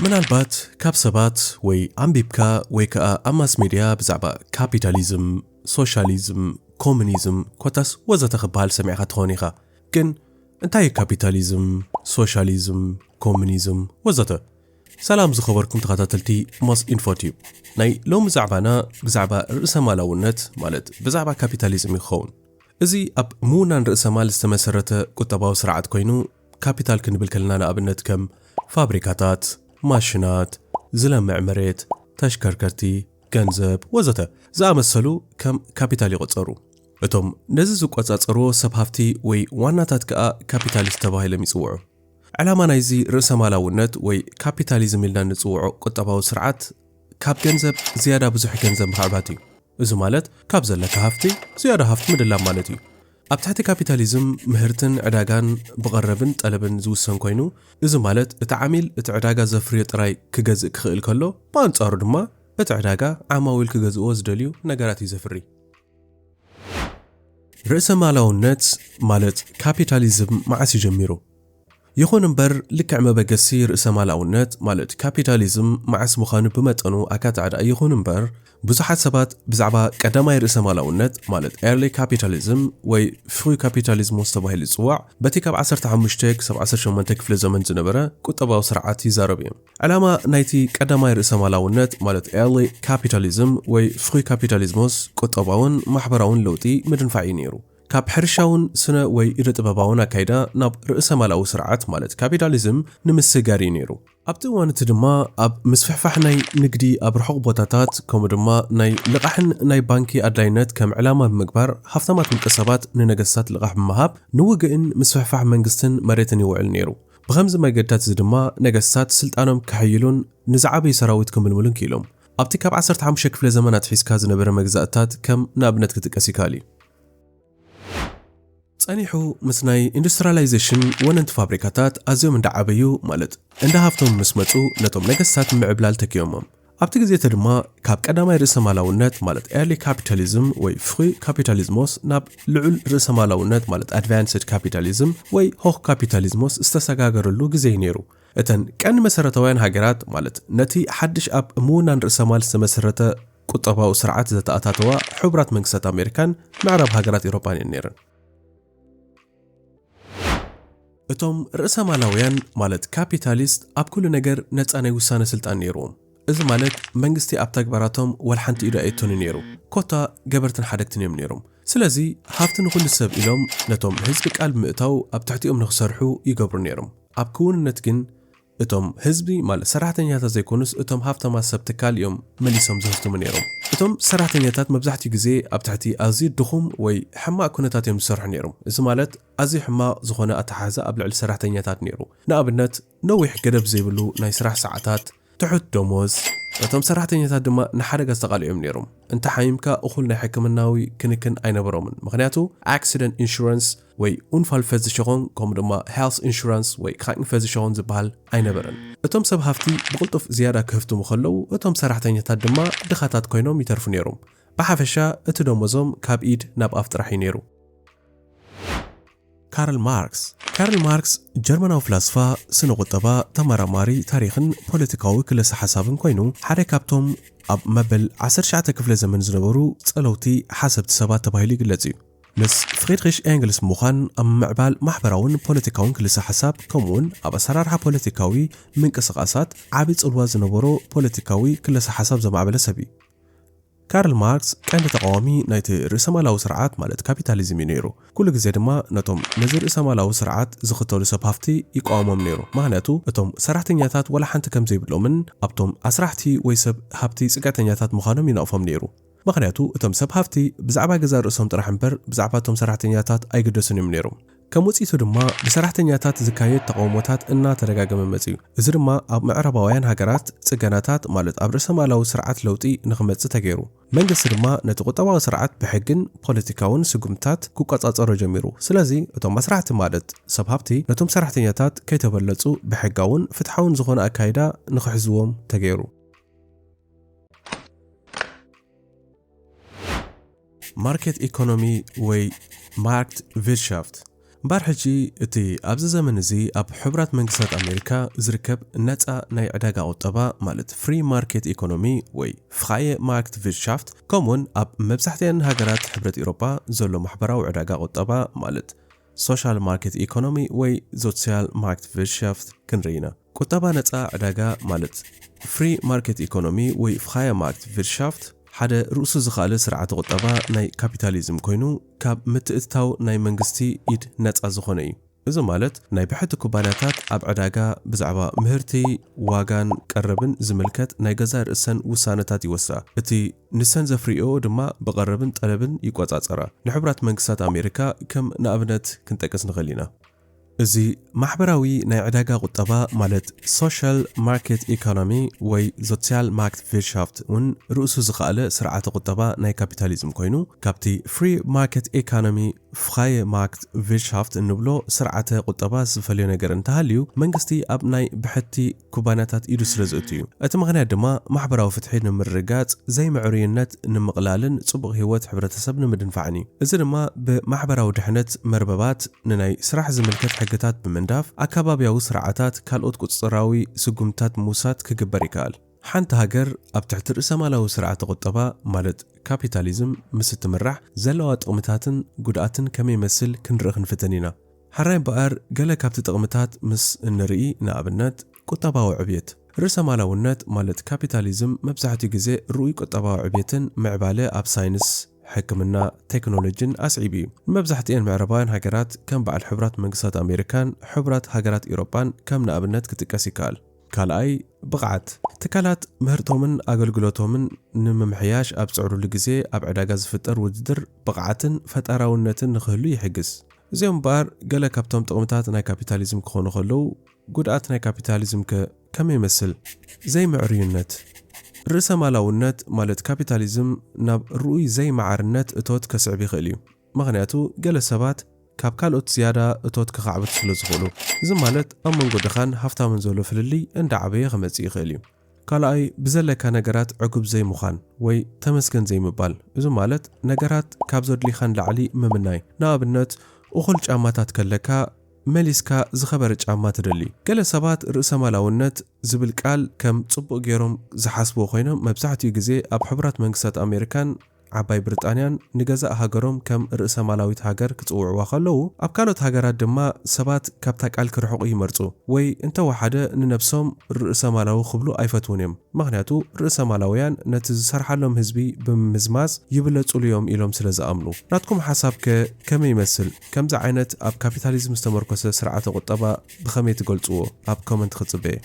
ምናልባት ካብ ሰባት ወይ ኣንቢብካ ወይ ከኣ ኣብ ማስ ሜድያ ብዛዕባ ካፒታሊዝም፣ ሶሻሊዝም፣ ኮሙኒዝም ኮታስ ወዘተ ክበሃል ሰሚዕካ ትኸውን ኢኻ። ግን እንታይ እዩ ካፒታሊዝም፣ ሶሻሊዝም፣ ኮሙኒዝም ወዘተ? ሰላም ዝኸበርኩም ተኸታተልቲ ሞስ ኢንፎ ቲዩብ። ናይ ሎሚ ዛዕባና ብዛዕባ ርእሰ ማላውነት ማለት ብዛዕባ ካፒታሊዝም እዩ ክኸውን። እዚ ኣብ ምውናን ርእሰ ማል ዝተመሰረተ ቁጠባዊ ስርዓት ኮይኑ፣ ካፒታል ክንብል ከለና ንኣብነት ከም ፋብሪካታት፣ ማሽናት፣ ዝለምዕ መሬት፣ ተሽከርከርቲ፣ ገንዘብ ወዘተ ዝኣመሰሉ ከም ካፒታል ይቑጸሩ። እቶም ነዚ ዝቆጻጸርዎ ሰብ ሃፍቲ ወይ ዋናታት ከኣ ካፒታሊስት ተባሂሎም ይጽውዑ። ዕላማ ናይዚ ርእሰ ማላውነት ወይ ካፒታሊዝም ኢልና ንጽውዖ ቁጠባዊ ስርዓት ካብ ገንዘብ ዝያዳ ብዙሕ ገንዘብ ምኽዕባት እዩ። እዚ ማለት ካብ ዘለካ ሃፍቲ ዝያዳ ሃፍቲ ምድላብ ማለት እዩ። ኣብ ትሕቲ ካፒታሊዝም ምህርትን ዕዳጋን ብቐረብን ጠለብን ዝውሰን ኮይኑ፣ እዚ ማለት እቲ ዓሚል እቲ ዕዳጋ ዘፍርዮ ጥራይ ክገዝእ ክኽእል ከሎ፣ ብኣንጻሩ ድማ እቲ ዕዳጋ ዓማዊል ክገዝእዎ ዝደልዩ ነገራት እዩ ዘፍሪ። ርእሰ ማላውነት ማለት ካፒታሊዝም መዓስ እዩ ጀሚሩ? ይኹን እምበር ልክዕ መበገሲ ርእሰ ማላውነት ማለት ካፒታሊዝም መዓስ ምዃኑ ብመጠኑ ኣካታዕዳ ይኹን እምበር ብዙሓት ሰባት ብዛዕባ ቀዳማይ ርእሰ ማላውነት ማለት ኤርሊ ካፒታሊዝም ወይ ፍሪ ካፒታሊዝሞስ ተባሂሉ ዝጽዋዕ በቲ ካብ ዓሰርተ ሓሙሽተ ክሳብ ዓሰርተ ሸሞንተ ክፍለ ዘመን ዝነበረ ቁጠባዊ ስርዓት ይዛረቡ እዮም። ዕላማ ናይቲ ቀዳማይ ርእሰ ማላውነት ማለት ኤርሊ ካፒታሊዝም ወይ ፍሪ ካፒታሊዝሞስ ቁጠባውን ማሕበራውን ለውጢ ምድንፋዕ እዩ ነይሩ። ካብ ሕርሻውን ስነ ወይ ኢደ ጥበባውን ኣካይዳ ናብ ርእሰ ማላዊ ስርዓት ማለት ካፒታሊዝም ንምስጋር እዩ ነይሩ። ኣብቲ እዋን እቲ ድማ ኣብ ምስፍሕፋሕ ናይ ንግዲ ኣብ ርሑቕ ቦታታት ከምኡ ድማ ናይ ልቓሕን ናይ ባንኪ ኣድላይነት ከም ዕላማ ብምግባር ሃፍታማት ውልቀ ሰባት ንነገስታት ልቓሕ ብምሃብ ንውግእን ምስፍሕፋሕ መንግስትን መሬትን ይውዕል ነይሩ። ብኸምዚ መገድታት እዚ ድማ ነገስታት ስልጣኖም ከሐይሉን ንዝዓበዩ ሰራዊት ክምልምሉን ክኢሎም። ኣብቲ ካብ ዓሰርተ ሓሙሽተ ክፍለ ዘመን ኣትሒዝካ ዝነበረ መግዛእትታት ከም ንኣብነት ክጥቀስ ይከኣል እዩ። ጸኒሑ ምስ ናይ ኢንዱስትሪያላይዜሽን ወነንቲ ፋብሪካታት ኣዝዮም እንዳዓበዩ ማለት እንዳ ሃፍቶም ምስ መጹ ነቶም ነገስታት ምዕብላል ተኪዮሞም። ኣብቲ ግዜ እቲ ድማ ካብ ቀዳማይ ርእሰ ማላውነት ማለት ኤርሊ ካፒታሊዝም ወይ ፍሪ ካፒታሊዝሞስ ናብ ልዑል ርእሰ ማላውነት ማለት ኣድቫንስድ ካፒታሊዝም ወይ ሆክ ካፒታሊዝሞስ ዝተሰጋገረሉ ግዜ እዩ ነይሩ። እተን ቀንዲ መሰረታውያን ሃገራት ማለት ነቲ ሓድሽ ኣብ ምውናን ርእሰ ማል ዝተመሰረተ ቁጠባዊ ስርዓት ዘተኣታተዋ ሕቡራት መንግስታት ኣሜሪካን ምዕራብ ሃገራት ኤውሮጳን እየን ነይረን። እቶም ርእሰ ማላውያን ማለት ካፒታሊስት ኣብ ኩሉ ነገር ነጻ ናይ ውሳነ ስልጣን ነይርዎም። እዚ ማለት መንግስቲ ኣብ ተግባራቶም ወላ ሓንቲ ኢዱ ኣየእቶን እዩ ነይሩ። ኮታ ገበርትን ሓደግትን እዮም ነይሮም። ስለዚ ሃፍቲ ንኹሉ ሰብ ኢሎም ነቶም ህዝቢ ቃል ብምእታው ኣብ ትሕቲኦም ንኽሰርሑ ይገብሩ ነይሮም። ኣብ ክውንነት ግን እቶም ህዝቢ ማለት ሰራሕተኛታት ዘይኮኑስ እቶም ሃፍታማት ሰብ ትካል እዮም መሊሶም ዘህፍትሙ ነይሮም። እቶም ሰራሕተኛታት መብዛሕትኡ ግዜ ኣብ ትሕቲ ኣዝዩ ድኹም ወይ ሕማቕ ኩነታት እዮም ዝሰርሑ ነይሮም። እዚ ማለት ኣዝዩ ሕማቕ ዝኾነ ኣተሓሕዛ ኣብ ልዕሊ ሰራሕተኛታት ነይሩ። ንኣብነት ነዊሕ ገደብ ዘይብሉ ናይ ስራሕ ሰዓታት፣ ትሑት ደሞዝ፣ እቶም ሰራሕተኛታት ድማ ንሓደጋ ዝተቓልዑ እዮም ነይሮም። እንተ ሓሚምካ እኹል ናይ ሕክምናዊ ክንክን ኣይነበሮምን፣ ምኽንያቱ ኣክሲደንት ኢንሹራንስ ወይ ኡንፋል ፈዝሸኾን ከምኡ ድማ ሄልስ ኢንሹራንስ ወይ ክራንክፈዝሸኾን ዝበሃል ኣይነበረን። እቶም ሰብ ሃፍቲ ብቕልጡፍ ዝያዳ ክህፍትሙ ከለዉ፣ እቶም ሰራሕተኛታት ድማ ድኻታት ኮይኖም ይተርፉ ነይሮም። ብሓፈሻ እቲ ደሞዞም ካብ ኢድ ናብ ኣፍ ጥራሕ እዩ ነይሩ። ካርል ማርክስ። ካርል ማርክስ ጀርመናዊ ፍላስፋ፣ ስነ ቁጠባ፣ ተመራማሪ ታሪኽን ፖለቲካዊ ክለሰ ሓሳብን ኮይኑ፣ ሓደ ካብቶም ኣብ መበል ዓሰርተ ትሽዓተ ክፍለ ዘመን ዝነበሩ ጸለውቲ ሓሰብቲ ሰባት ተባሂሉ ይግለጽ እዩ። ምስ ፍሬድሪሽ ኤንግልስ ምዃን ኣብ ምዕባል ማሕበራውን ፖለቲካውን ክልሰ ሓሳብ ከምኡውን ኣብ ኣሰራርሓ ፖለቲካዊ ምንቅስቓሳት ዓቢ ጽልዋ ዝነበሮ ፖለቲካዊ ክልሰ ሓሳብ ዘማዕበለ ሰብ እዩ። ካርል ማርክስ ቀንዲ ተቃዋሚ ናይቲ ርእሰማላዊ ስርዓት ማለት ካፒታሊዝም እዩ ነይሩ። ኩሉ ግዜ ድማ ነቶም ነዚ ርእሰማላዊ ስርዓት ዝኽተሉ ሰብ ሃፍቲ ይቃወሞም ነይሩ። ምኽንያቱ እቶም ሰራሕተኛታት ዋላ ሓንቲ ከም ዘይብሎምን ኣብቶም ኣስራሕቲ ወይ ሰብ ሃብቲ ጽግዕተኛታት ምዃኖም ይነቕፎም ነይሩ። ምኽንያቱ እቶም ሰብ ሃፍቲ ብዛዕባ ገዛእ ርእሶም ጥራሕ እምበር ብዛዕባ እቶም ሰራሕተኛታት ኣይግደሱን እዮም ነይሮም። ከም ውጽኢቱ ድማ ብሰራሕተኛታት ዝካየድ ተቃውሞታት እናተደጋገመ መጺኡ። እዚ ድማ ኣብ ምዕራባውያን ሃገራት ጽገናታት ማለት ኣብ ርእሰማላዊ ስርዓት ለውጢ ንኽመጽእ ተገይሩ። መንግስቲ ድማ ነቲ ቁጠባዊ ስርዓት ብሕግን ፖለቲካውን ስጉምትታት ክቆጻጸሮ ጀሚሩ። ስለዚ እቶም መስራሕቲ ማለት ሰብ ሃብቲ ነቶም ሰራሕተኛታት ከይተበለጹ ብሕጋውን ፍትሓውን ዝኾነ ኣካይዳ ንኽሕዝዎም ተገይሩ። ማርኬት ኢኮኖሚ ወይ ማርክት ቪርሻፍት። እምበኣር ሕጂ እቲ ኣብዚ ዘመን እዚ ኣብ ሕቡራት መንግስታት ኣሜሪካ ዝርከብ ነጻ ናይ ዕዳጋ ቁጠባ፣ ማለት ፍሪ ማርኬት ኢኮኖሚ ወይ ፍራየ ማርክት ቪርትሻፍት፣ ከምኡውን ኣብ መብዛሕትአን ሃገራት ሕብረት ኤውሮጳ ዘሎ ማሕበራዊ ዕዳጋ ቁጠባ፣ ማለት ሶሻል ማርኬት ኢኮኖሚ ወይ ሶሲያል ማርክት ቪርትሻፍት ክንርኢ ኢና። ቁጠባ ነጻ ዕዳጋ፣ ማለት ፍሪ ማርኬት ኢኮኖሚ ወይ ፍራየ ማርክት ቪርትሻፍት፣ ሓደ ርእሱ ዝኸኣለ ስርዓተ ቁጠባ ናይ ካፒታሊዝም ኮይኑ፣ ካብ ምትእትታው ናይ መንግስቲ ኢድ ነጻ ዝኾነ እዩ። እዚ ማለት ናይ ብሕቲ ኩባንያታት ኣብ ዕዳጋ ብዛዕባ ምህርቲ፣ ዋጋን ቀረብን ዝምልከት ናይ ገዛእ ርእሰን ውሳነታት ይወስዳ። እቲ ንሰን ዘፍርይኦ ድማ ብቐረብን ጠለብን ይቆጻጸራ። ንሕቡራት መንግስታት ኣሜሪካ ከም ንኣብነት ክንጠቅስ ንኽእል ኢና። እዚ ማሕበራዊ ናይ ዕዳጋ ቁጠባ፣ ማለት ሶሻል ማርኬት ኢኮኖሚ ወይ ሶሲያል ማርክት ቪርትሻፍት እውን ርእሱ ዝኸኣለ ስርዓተ ቁጠባ ናይ ካፒታሊዝም ኮይኑ፣ ካብቲ ፍሪ ማርኬት ኢኮኖሚ ፍራየ ማርክት ቪርትሻፍት እንብሎ ስርዓተ ቁጠባ ዝፈልዮ ነገር እንተሃልዩ፣ መንግስቲ ኣብ ናይ ብሕቲ ኩባንያታት ኢዱ ስለ ዝእቱ እዩ። እቲ ምኽንያት ድማ ማሕበራዊ ፍትሒ ንምርግጋጽ፣ ዘይምዕሩይነት ንምቕላልን ጽቡቕ ህይወት ሕብረተሰብ ንምድንፋዕን እዩ። እዚ ድማ ብማሕበራዊ ድሕነት መርበባት፣ ንናይ ስራሕ ዝምልከት ሕግታት ብምንዳፍ፣ ኣከባብያዊ ስርዓታት፣ ካልኦት ቁጽጽራዊ ስጉምትታት ምውሳድ ክግበር ይከኣል። ሓንቲ ሃገር ኣብ ትሕቲ ርእሰማላዊ ስርዓተ ቁጠባ፣ ማለት ካፒታሊዝም፣ ምስ እትምራሕ ዘለዋ ጥቕምታትን ጉድኣትን ከመይ ይመስል ክንርኢ ክንፍትን ኢና። ሕራይ እምበኣር፣ ገለ ካብቲ ጥቕምታት ምስ እንርኢ፣ ንኣብነት፣ ቁጠባዊ ዕብየት። ርእሰማላውነት፣ ማለት ካፒታሊዝም፣ መብዛሕትኡ ግዜ ርኡይ ቁጠባዊ ዕብየትን ምዕባለ ኣብ ሳይንስ፣ ሕክምና፣ ቴክኖሎጂን ኣስዒቡ እዩ። ንመብዛሕትኤን ምዕራባውያን ሃገራት፣ ከም በዓል ሕቡራት መንግስታት ኣሜሪካን ሕቡራት ሃገራት ኤውሮጳን ከም ንኣብነት ክጥቀስ ይከኣል። ካልኣይ፣ ብቕዓት። ትካላት ምህርቶምን ኣገልግሎቶምን ንምምሕያሽ ኣብ ዝጽዕሩሉ ግዜ፣ ኣብ ዕዳጋ ዝፍጠር ውድድር ብቕዓትን ፈጠራውነትን ንኽህሉ ይሕግዝ። እዚኦም እምበኣር ገለ ካብቶም ጥቕምታት ናይ ካፒታሊዝም ክኾኑ ከለዉ፣ ጉድኣት ናይ ካፒታሊዝም ከ ከመይ ይመስል? ዘይምዕሩይነት። ርእሰማላውነት፣ ማለት ካፒታሊዝም፣ ናብ ርኡይ ዘይመዓርነት እቶት ከስዕብ ይኽእል እዩ። ምኽንያቱ፣ ገለ ሰባት ካብ ካልኦት ዝያዳ እቶት ከኻዕብቱ ስለ ዝኽእሉ። እዚ ማለት ኣብ መንጎ ድኻን ሃፍታምን ዘሎ ፍልልይ እንዳዓበየ ክመጽእ ይኽእል እዩ። ካልኣይ፣ ብዘለካ ነገራት ዕጉብ ዘይምዃን ወይ ተመስገን ዘይምባል። እዚ ማለት ነገራት ካብ ዘድልኻ ንላዕሊ ምምናይ። ንኣብነት፣ እኹል ጫማታት ከለካ፣ መሊስካ ዝኸበረ ጫማ ትደሊ። ገለ ሰባት ርእሰማላውነት ዝብል ቃል ከም ጽቡቕ ገይሮም ዝሓስብዎ ኮይኖም፣ መብዛሕትኡ ግዜ ኣብ ሕቡራት መንግስታት ኣሜሪካን ዓባይ ብሪጣንያን ንገዛእ ሃገሮም ከም ርእሰማላዊት ሃገር ክጽውዕዋ ከለዉ፣ ኣብ ካልኦት ሃገራት ድማ ሰባት ካብታ ቃል ክርሕቑ ይመርጹ፣ ወይ እንተወሓደ ንነብሶም ርእሰማላዊ ክብሉ ኣይፈትዉን እዮም። ምኽንያቱ፣ ርእሰማላውያን ነቲ ዝሰርሓሎም ህዝቢ ብምምዝማዝ ይብለጹሉ እዮም ኢሎም ስለ ዝኣምኑ። ናትኩም ሓሳብ ከ ከመይ ይመስል? ከምዚ ዓይነት ኣብ ካፒታሊዝም ዝተመርኮሰ ስርዓተ ቁጠባ ብኸመይ ትገልጽዎ? ኣብ ኮመንት ክጽበ እየ።